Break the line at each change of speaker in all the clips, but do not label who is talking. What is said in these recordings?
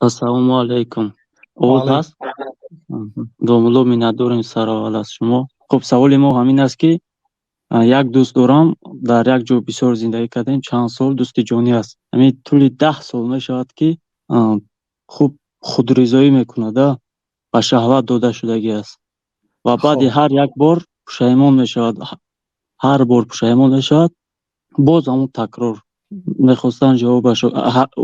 Ассалому алайкум. Овоз ҳаст? Домулло, миннатдорем сараввал аз шумо. Хуб, саволи мо ҳамин аст, ки як дӯст дорам, дар як ҷо бисёр зиндагӣ кардем чанд сол, дӯсти ҷонӣ аст. Ҳамин тӯли 10 сол мешавад, ки хуб худризоӣ мекунада, ба шаҳват дода шудагӣ аст ва баъди ҳар як бор пушаймон мешавад, ҳар бор пушаймон мешавад, боз ҳамон такрор. Мехостам ҷавобашо.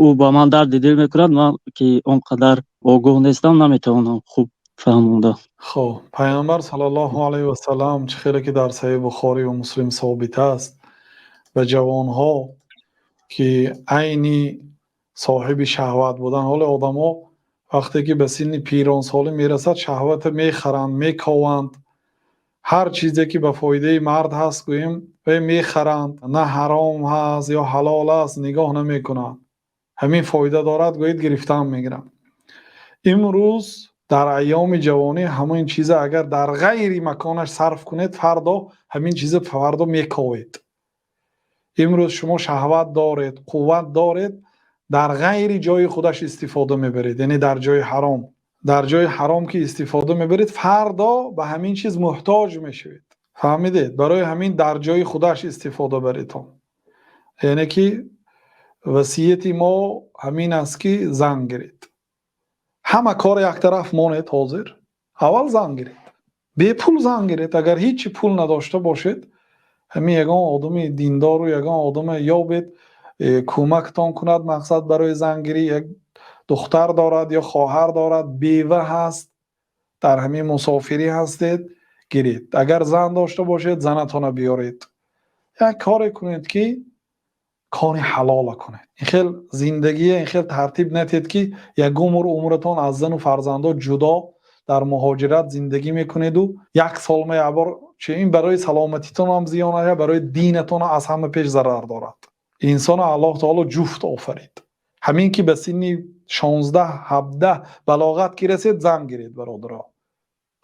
Ӯ ба ман дарди дил мекунад, ман ки он қадар огоҳ нестам, наметавонам хуб фаҳмонда.
Хуб, Пайғамбар саллаллоҳу алайҳи васалам, чӣ хеле ки дар Саҳеҳи Бухорӣ ва Муслим собит аст, ба ҷавонҳо, ки айни соҳиби шаҳват буданд. Ҳоло одамо вақте ки ба синни пиронсолӣ мерасад, шаҳвата мехаранд, мекованд. Ҳар чизе ки ба фоидаи мард ҳаст, гӯем, мехаранд, на ҳаром ҳаст ё ҳалол аст, нигоҳ намекунанд. Ҳамин фоида дорад, гӯед, гирифтаам мегиранд. Имрӯз дар айёми ҷавонӣ ҳамин чиза агар дар ғайри маконаш сарф кунед, фардо ҳамин чиза фардо мековед. Имрӯз шумо шаҳват доред, қувват доред, дар ғайри ҷои худаш истифода мебаред, яъне дар ҷои ҳаром. Дар ҷои ҳаром ки истифода мебаред, фардо ба ҳамин чиз муҳтоҷ мешавед. Фаҳмидед? Барои ҳамин дар ҷои худаш истифода баредон. Яъне ки васияти мо ҳамин аст, ки зан гиред. Ҳама кор яктараф монед, ҳозир аввал зан гиред, бепул зан гиред. Агар ҳечи пул надошта бошед, ҳамин ягон одами диндору ягон одаме ёбед, кӯмактон кунад. Мақсад, барои зангирӣ як духтар дорад ё хоҳар дорад, бева ҳаст, дар ҳамин мусофирӣ ҳастед, гиред. Агар зан дошта бошед, занатона биёред. Як коре кунед, ки кори ҳалола кунед. Ин хел зиндагие, ин хел тартиб натиҳед, ки як умр умратон аз зану фарзандо ҷудо дар муҳоҷират зиндагӣ мекунеду як сол ма як бор. Ин барои саломатитон ҳам зиён аст, барои динатон аз ҳама пеш зарар дорад. Инсоно Аллоҳ таоло ҷуфт офарид. Ҳамин ки ба синни 16, 17 балоғат ки расед, зан гиред, бародаро,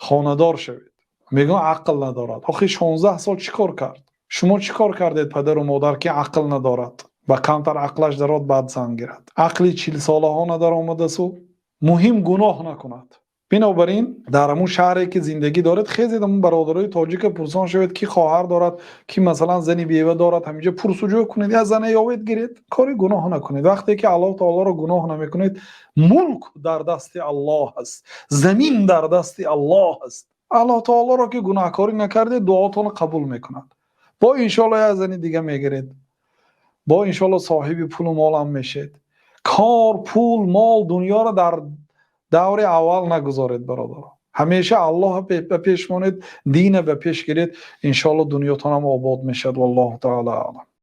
хонадор шавед. Мегӯям, ақл надорад. Охи, 16 сол чӣ кор кард? Шумо чӣ кор кардед, падару модар, ки ақл надорад? Ба камтар ақлаш дарод, баъд зан гирад. Ақли 40-солаҳо надаромадасу муҳим гуноҳ накунад. Бинобар ин дар ҳамун шаҳре ки зиндагӣ доред, хезед, ҳамун бародарои тоҷика пурсон шавед, ки хоҳар дорад, ки масалан зани бева дорад. Ҳаминҷо пурсуҷӯ кунед, як зане ёвед, гиред, кори гуноҳ накунед. Вақте ки Аллоҳ таолоро гуноҳ намекунед, мулк дар дасти Аллоҳ аст, замин дар дасти Аллоҳ аст. Аллоҳ таолоро ки гуноҳкорӣ накардед, дуотонро қабул мекунад. Бо иншоалло як зани дига мегиред, бо иншоалло соҳиби пулу молам мешед. Кор, пул, мол, дунёро дар даври аввал нагузоред, бародаро. Ҳамеша Аллоҳ ба пеш монед, дина ба пеш гиред, иншоалло дунётонам обод мешавад. Валлоҳу таала аълам.